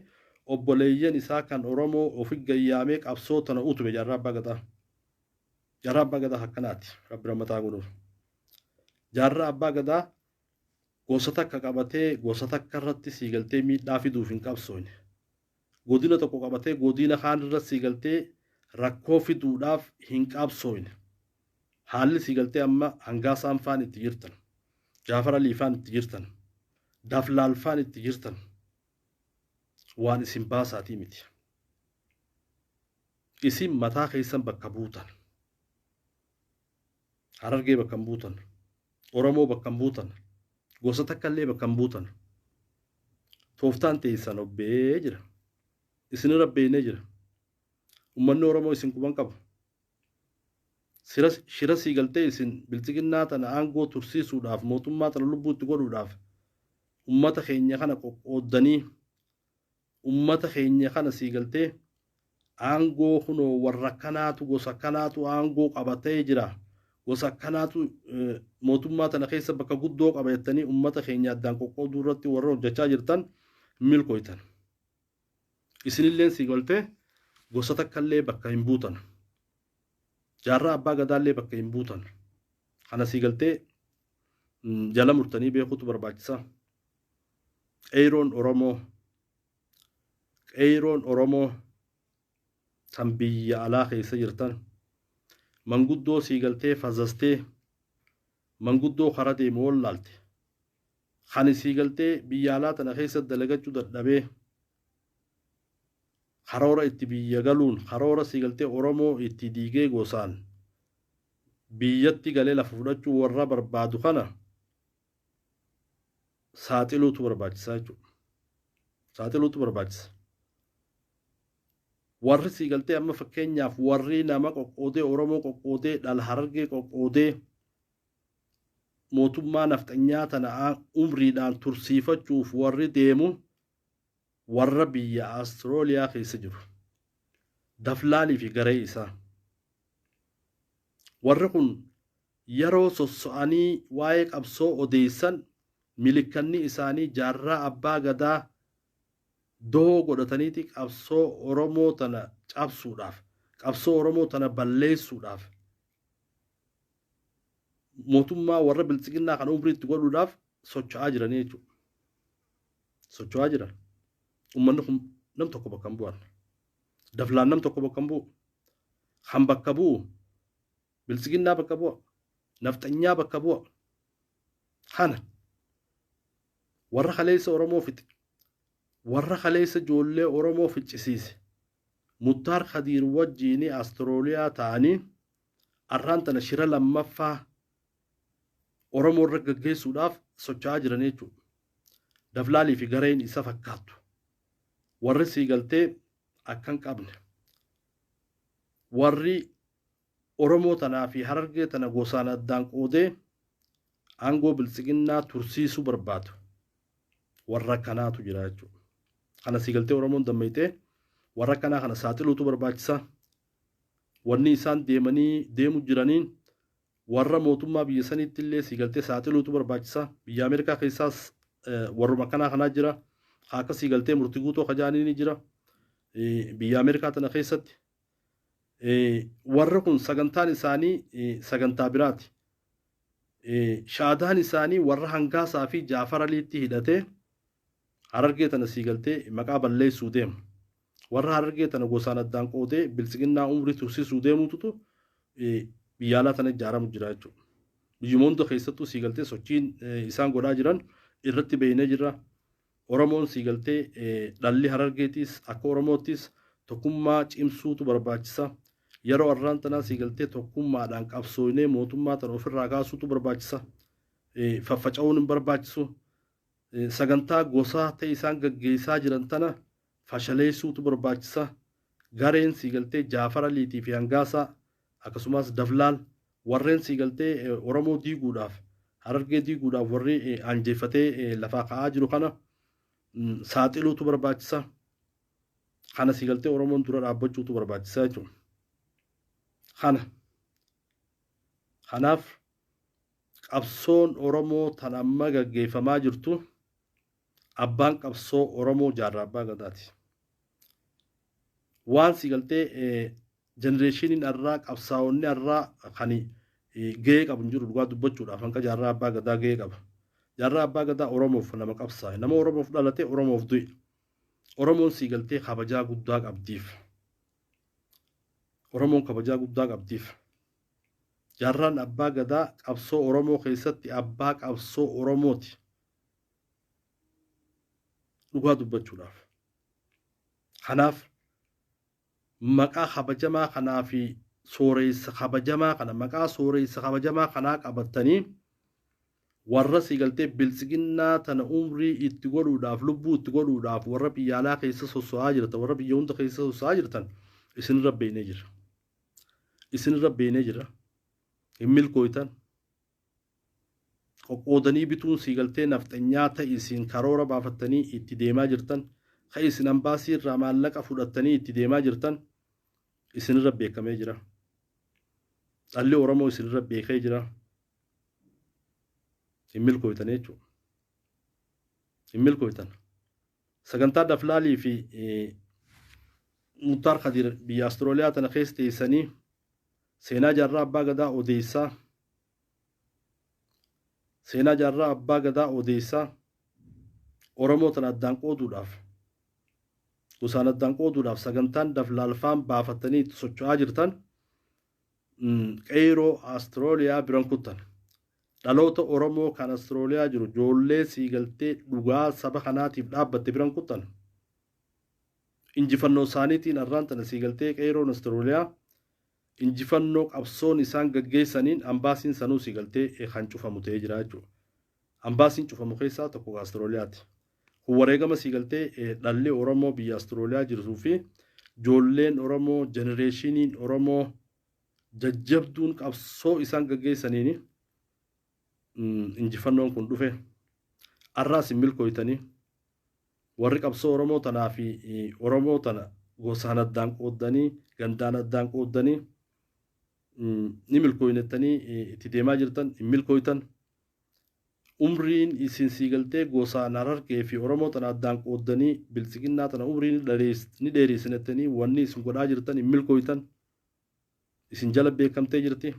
obboleeyyan isaa kan Oromoo ofi gayyaamee qabsoo tana utube jaarraa abbaa gadaa. Jaarraa abbaa gadaa akkanaati. Rabbi rahmataa godhuuf. Jaarraa abbaa gadaa gosa takka qabatee gosa takka irratti siigaltee miidhaa fiduuf hin qabsoone. Godina tokko qabatee godina kaan irratti siigaltee rakkoo fiduudhaaf hin qabsoone. Haalli siigaltee amma hangaasaan faan itti jirtan. Jaafar Alii faan itti jirtan. Daflaal faan itti jirtan. Waan isin baasaatii miti. Isin mataa keessan bakka buutan. Harargee bakka hin buutan. Oromoo bakka hin buutan. Gosa takka illee bakka hin buutan. Tooftaan teessan obbee jira. Isinirra beeknee jira. Uummanni Oromoo isin quban qabu. Shira siigaltee isin biltsiginnaa tana aangoo tursiisuudhaaf mootummaa tana lubbuutti godhuudhaaf uummata keenya kana qoqqooddanii uummata keenya kana siigaltee aangoo kunoo warra kanaatu gosa kanaatu aangoo qabatee jira. Gosa kanaatu mootummaa tana keessa bakka guddoo qaba jettanii uummata keenya addaan qoqqooduu irratti warra hojjechaa jirtan milkooytan. Isinilleen siigaltee gosa takka illee bakka hin buutan. Jaarraa abbaa gadaallee bakka hin buutan. Kana siigaltee jala murtanii beekuutu barbaachisa. Qeeroon Oromoo Qeeroon Oromoo kan biyya alaa keessa jirtan manguddoo siigaltee fazastee manguddoo kara deemu wallaalte kan siigaltee biyya alaa tana keessa dalagachuu dadhabee karoora itti biyya galuun karoora siigaltee Oromoo itti diigee gosaan biyyatti galee lafa fudhachuu warra barbaadu kana saaxiluutu barbaachisaa jechuudha. Saaxiluutu barbaachisa. Warri siigaltee amma fakkeenyaaf warri nama qoqqoodee Oromoo qoqqoodee dhala Harargee qoqqoodee mootummaa nafxanyaa tana umriidhaan tursiifachuuf warri deemu warra biyya Awustiraaliyaa keessa jiru. Daflaalii fi garee isaa. Warri kun yeroo sosso'anii waa'ee qabsoo odeessan milikkanni isaanii jaarraa abbaa gadaa doo godhataniiti qabsoo Oromoo tana cabsuudhaaf, qabsoo Oromoo tana balleessuudhaaf, mootummaa warra biltsiginnaa kana umrii itti godhuudhaaf socho'aa jiranii jechuudha. Socho'aa jiran. Uummanni kun nam tokko bakka hin bu'an. Daflaan nam tokko bakka hin bu'u. Kan bakka bu'u biltsiginnaa bakka bu'a. Nafxanyaa bakka bu'a. Kana warra kaleessa Oromoo fixe. Warra kaleessa ijoollee Oromoo ficcisiise. Muttaar Khadiir wajjiin Awustiraaliyaa ta'anii arraan tana shira lammaffaa Oromoo irra gaggeessuudhaaf socho'aa jiran jechuudha. Daflaalii fi gareen isa fakkaattu. Warri sii galtee akka hin qabne. Warri Oromoo tanaa fi Harargee tana gosaan addaan qoodee aangoo biltsiginnaa tursiisuu barbaadu. Warra kanaatu jira jechuudha. Kana sii galtee Oromoon dammayitee warra kanaa kana saaxiluutu barbaachisa. Wanni isaan deemanii deemu jiraniin warra mootummaa biyya saniitti illee sii galtee saaxiluutu barbaachisa. Biyya Ameerikaa keessaas warruma kanaa kanaa jira. Akka sii galtee murtii guutuu kajaanii ni jira. Biyya Ameerikaa tana keessatti. Warri kun sagantaan isaanii sagantaa biraati. Shaadaan isaanii warra Hangaasaa fi Jaafar Aliitti hidhatee Harargee tana sii galtee maqaa balleessuu deema. Warra Harargee tana gosaan addaan qoodee biltsiginnaa umrii tursiisuu deemututu biyya alaa tana ijaaramu jira jechuudha. Biyyuma hunda keessattuu sii galtee sochiin isaan godhaa jiran irratti beeynee jirra. Oromoon sii galtee dhalli Harargeetiis akka Oromoottis tokkummaa cimsuutu barbaachisa. Yeroo arraan tanaa sii galtee tokkummaadhaan qabsoonee mootummaa tana ofirraa kaasuutu barbaachisa. Faffaca'uun hin barbaachisu. Sagantaa gosaa ta'e isaan gaggeessaa jiran tana fashaleessuutu barbaachisa. Gareen sii galtee Jaafar Aliitii fi Hangaasaa akkasumas Daflaal warreen sii galtee Oromoo diiguudhaaf Harargee diiguudhaaf warri anjeeffatee lafaa ka'aa jiru kana saaxiluutu barbaachisa. Kana sii galtee Oromoon dura dhaabbachuutu barbaachisa jechuudha. Kana. Kanaaf qabsoon Oromoo tan amma gaggeeffamaa jirtu abbaan qabsoo Oromoo Jaarraa Abbaa Gadaati. Waan sii galtee jenereeshiniin irraa qabsaa'onni irraa kan gahee qabu hin jiru dhugaa dubbachuudhaaf hanqa Jaarraa Abbaa Gadaa gahee qaba. Jaarraa Abbaa Gadaa Oromoof nama qabsaa'e. Nama Oromoof dhalate Oromoof du'e. Oromoon sii galtee kabajaa guddaa qabdiif. Oromoon kabajaa guddaa qabdiif. Jaarraan Abbaa Gadaa qabsoo Oromoo keessatti abbaa qabsoo Oromooti. Dhugaa dubbachuudhaaf. Kanaaf maqaa kabajamaa kanaa fi sooreessa kabajamaa kana maqaa sooreessa kabajamaa kanaa qabatanii warra sii galtee biltsiginnaa tana umrii itti godhuudhaaf lubbuu itti godhuudhaaf warra biyya alaa keessa sosso'aa jirtan warra biyya hunda keessa sosso'aa jirtan isinirra beeknee jira. Isinirra beeknee jira. Hin milkooytan. Qoqqoodanii bituun sii galtee nafxanyaa ta'e isin karoora baafattanii itti deemaa jirtan ka isin ambaasii irraa maallaqa fudhattanii itti deemaa jirtan isinirra beekamee jira. Dhalli Oromoo isinirra beekee jira. Hin milkooytan jechuudha. Hin milkooytan. Sagantaa Daflaalii fi Muktaar Kadir biyya Awustiraaliyaa tana keessa teessanii seenaa Jaarraa Abbaa Gadaa odeessaa. Seenaa Jaarraa Abbaa Gadaa odeessaa Oromoo tana addaan qooduudhaaf gosaan addaan qooduudhaaf sagantaan Daflaalfaan baafatanii itti socho'aa jirtan qeeroo Awustiraaliyaa biran kuttan. Dhaloota Oromoo kan Awustiraaliyaa jiru ijoollee sii galtee dhugaa saba kanaatiif dhaabbatte biran kuttan. Injifannoo isaaniitiin arraan tana sii galtee qeeroon Awustiraaliyaa injifannoo qabsoon isaan gaggeessaniin ambaasiin sanuu sii galtee kan cufamu ta'ee jira jechuudha. Ambaasiin cufamu keessaa tokko Awustiraaliyaati. Kun wareegama sii galtee dhalli Oromoo biyya Awustiraaliyaa jirtuu fi ijoolleen Oromoo jenereeshiniin Oromoo jajjabduun qabsoo isaan gaggeessaniin injifannoon kun dhufe. Arraas hin milkooytanii warri qabsoo Oromoo tanaa fi Oromoo tana gosaan addaan qooddanii gandaan addaan qooddanii ni milkooynettanii itti deemaa jirtan hin milkooytan. Umriin isin sii galtee gosaan Harargee fi Oromoo tana addaan qooddanii biltsiginnaa tana umrii ni dheeressinettanii wanni isin godhaa jirtan hin milkooytan. Isin jala beekamtee jirti.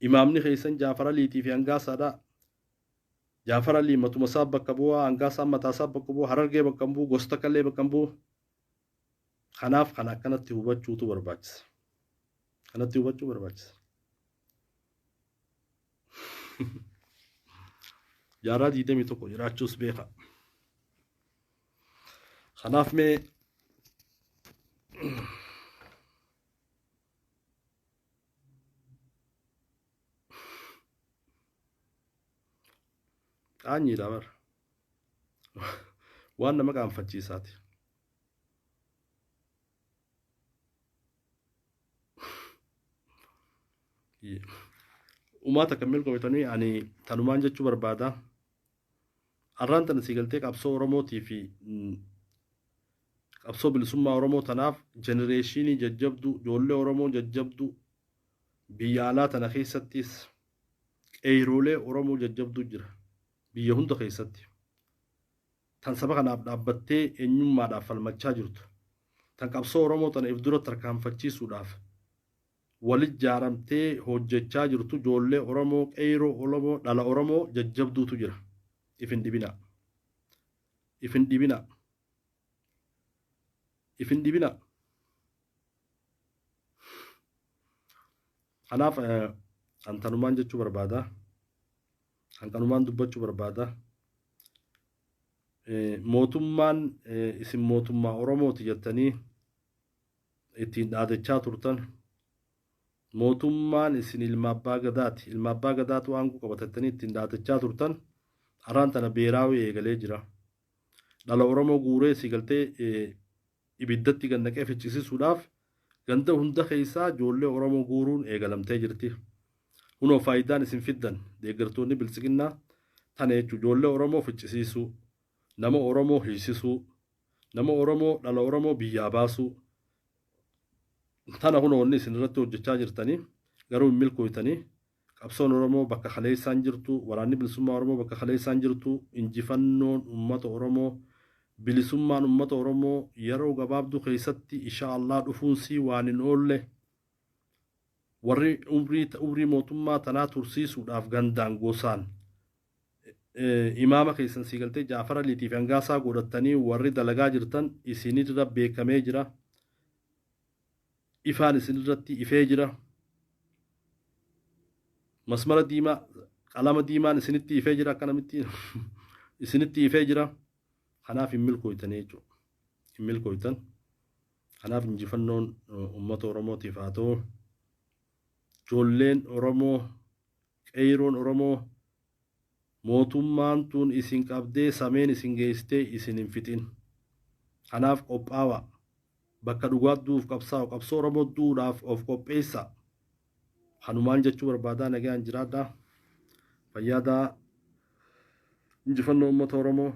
Imaamni keessan Jaafar Aliitii fi Hangaasaadha. Jaafar Alii matuma isaa bakka bu'aa, Hangaasaan mataa isaa bakka bu'aa, Harargee bakka bu'u, gosa takkallee bakka bu'u. Kanaaf kan akkanatti hubachuutu barbaachisa. Kanatti hubachuu barbaachisa. Jaarraa 21 jiraachuus beeka. Kanaaf mee Qaanyiidha bara. Waan nama qaanfachiisaati. Uummata kan milkoomtanii ani tanumaan jechuu barbaada. Har'aan tana sii galtee qabsoo Oromootii fi qabsoo bilisummaa Oromoo tanaaf jenereeshinii jajjabduu, ijoollee Oromoo jajjabduu, biyya alaa tana keessattis qeeroolee Oromoo jajjabduu jira. Biyya hunda keessatti. Tan saba kanaaf dhaabbattee eenyummaadhaaf falmachaa jirtu. Tan qabsoo Oromoo tana if dura tarkaanfachiisuudhaaf walit jaaramtee hojjechaa jirtu ijoollee Oromoo, qeeroo Oromoo, dhala Oromoo jajjabduutu jira. If hin dhibinaa. If hin dhibinaa. If hin dhibinaa. Kanaaf an tanumaan jechuu barbaada. An kanumaan dubbachuu barbaada. Mootummaan isin mootummaa Oromooti jettanii ittiin dhaadachaa turtan. Mootummaan isin ilma abbaa gadaati. Ilma abbaa gadaatu aangoo qabattanii ittiin dhaadachaa turtan. Har'aan tana beeraawii eegalee jira. Dhala Oromoo guuree si galtee ibiddatti gad naqee ficcisiisuudhaaf ganda hunda keessaa ijoollee Oromoo guuruun eegalamtee jirti. Kunoo faayidaan isin fiddan deeggartoonni biltsiginnaa tana jechuudha. Ijoollee Oromoo ficcisiisuu, nama Oromoo hiisisuu, nama Oromoo dhala Oromoo biyyaa baasuu. Tana kunoo wanni isin irratti hojjechaa jirtanii garuu hin milkooytanii. Qabsoon Oromoo bakka kaleessaan jirtu, waraanni bilisummaa Oromoo bakka kaleessaan jirtu, injifannoon uummata Oromoo, bilisummaan uummata Oromoo yeroo gabaabduu keessatti insha Allah dhufuunsii waan hin oolle. Warri umrii mootummaa tanaa tursiisuudhaaf gandaan gosaan imaama keessan sii galtee Jaafar Aliitii fi Hangaasaa godhattanii warri dalagaa jirtan isinirra beekamee jira. Ifaan isinirratti ifee jira. Masmara diimaa, qalama diimaan isinitti ifee jira, akka namitti isinitti ifee jira. Kanaaf hin milkooytanii jechuudha. Hin milkooytan. Kanaaf injifannoon uummata Oromootiif haa ta'u. Ijoolleen Oromoo, qeeroon Oromoo, mootummaan tun isin qabdee sameen isin geessitee isin hin fixin. Kanaaf qophaawaa. Bakka dhugaa du'uuf qabsaa'u, qabsoo Oromoo du'uudhaaf of qopheessa. Kanumaan jechuu barbaadaa, nagaan jiraadhaa. Fayyaadaa, injifannoo uummata Oromoo.